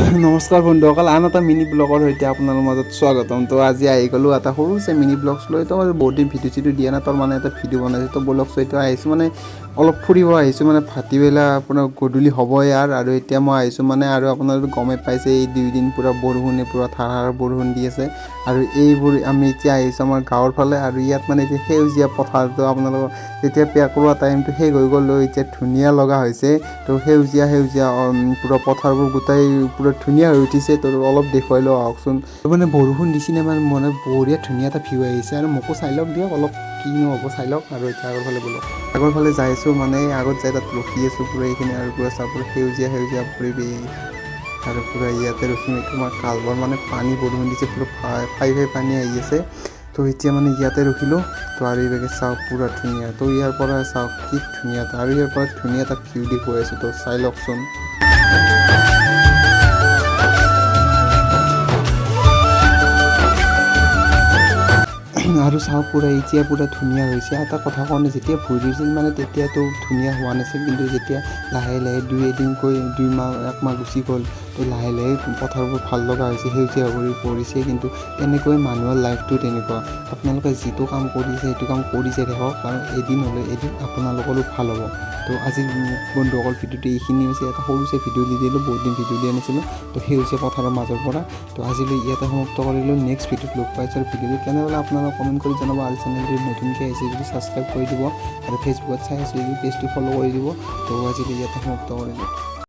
নমস্কাৰ বন্ধুসকল, আন এটা মিনি ব্লগৰ সৈতে আপোনালোকৰ মাজত স্বাগতম। তো আজি আহি গ'লোঁ এটা সৰু চাই মিনি ব্লগছ লৈ। তো বহুত দিন ভিডিঅ' চিডিঅ' দিয়া নাই, তাৰ মানে এটা ভিডিঅ' বনাইছোঁ। তো ব্লগছ লৈ আহিছোঁ, মানে অলপ ফুৰিব আহিছোঁ, মানে ভাটিবেলা আপোনাৰ গধূলি হ'বই আৰু এতিয়া মই আহিছোঁ মানে। আৰু আপোনালোকে গমেই পাইছে, এই দুইদিন পূৰা বৰষুণে পূৰা ধাৰাসাৰ বৰষুণ দি আছে। আৰু এইবোৰ আমি এতিয়া আহিছোঁ আমাৰ গাঁৱৰ ফালে। আৰু ইয়াত মানে এতিয়া সেউজীয়া পথাৰটো, আপোনালোকৰ যেতিয়া পেকৰোৱা টাইমটো শেষ হৈ গ'ল, এতিয়া ধুনীয়া লগা হৈছে। তো সেউজীয়া সেউজীয়া পূৰা পথাৰবোৰ গোটেই পূৰা ধুনীয়া হৈ উঠিছে। তো অলপ দেখুৱাই লওঁ আহকচোন। মানে বৰষুণ দিছিলে, মানে মানে বঢ়িয়া ধুনীয়া এটা ভিউ আহিছে। আৰু মোকো চাই লওক দিয়ক, অলপ কিনো হ'ব চাই লওক। আৰু এতিয়া আগৰ ফালে ব'লক, আগৰ ফালে যাই আছোঁ, মানে আগত যাই তাত ৰখি আছোঁ পূৰা এইখিনি। আৰু পূৰা চাহ পূৰা সেউজীয়া সেউজীয়া পৰিৱেশ আৰু পূৰা ইয়াতে ৰখিম। এইটো আমাৰ কালবৰ, মানে পানী বৰষুণ দিছে, পূৰা ফাই ফাই ফাই পানী আহি আছে। তো এতিয়া মানে ইয়াতে ৰখিলোঁ। তো আৰু এইভাগে চাওক, পূৰা ধুনীয়া। তো ইয়াৰ পৰা চাওক কি ধুনীয়া এটা, আৰু ইয়াৰ পৰা ধুনীয়া এটা ভিউ দেখুৱাই আছোঁ। তো চাই লওকচোন। আৰু চাওক, পূৰা এতিয়া পূৰা ধুনীয়া হৈছে। এটা কথা কওঁ, যেতিয়া ভুই ৰুইছিল মানে তেতিয়াতো ধুনীয়া হোৱা নাছিল, কিন্তু যেতিয়া লাহে লাহে দুই এদিনকৈ 2 মাহ 1 মাহ গুচি গ'ল, তো লাহে লাহে পথাৰবোৰ ভাল লগা হৈছে, সেউজীয়া হৈ পৰিছে। কিন্তু তেনেকৈ মানুহৰ লাইফটো তেনেকুৱা, আপোনালোকে যিটো কাম কৰিছে সেইটো কাম কৰি যাই থাকক, কাৰণ এদিন হ'লে এদিন আপোনালোকৰো ভাল হ'ব। তো আজি বন্ধুসকল, ভিডিঅ'টো এইখিনি হৈছে। এটা সৰু চাই ভিডিঅ' দি দিলোঁ, বহুত দিন ভিডিঅ' দিয়া নাছিলোঁ। তো সেউজীয়া পথাৰৰ মাজৰ পৰা তো আজিলৈ ইয়াতে সমাপ্ত কৰিলোঁ। নেক্সট ভিডিঅ'ত লগ পাইছোঁ। আৰু ভিডিঅ'টো কেনে পালে আপোনালোকে কমেণ্ট কৰি জনাব। আৰু চেনেলটো নতুনকৈ আহিছে যদি ছাবস্ক্ৰাইব কৰি দিব, আৰু ফেচবুকত চাই আছে যদি পেজটো ফ'ল' কৰি দিব। তো আজিলৈ ইয়াতে সমাপ্ত কৰিলোঁ।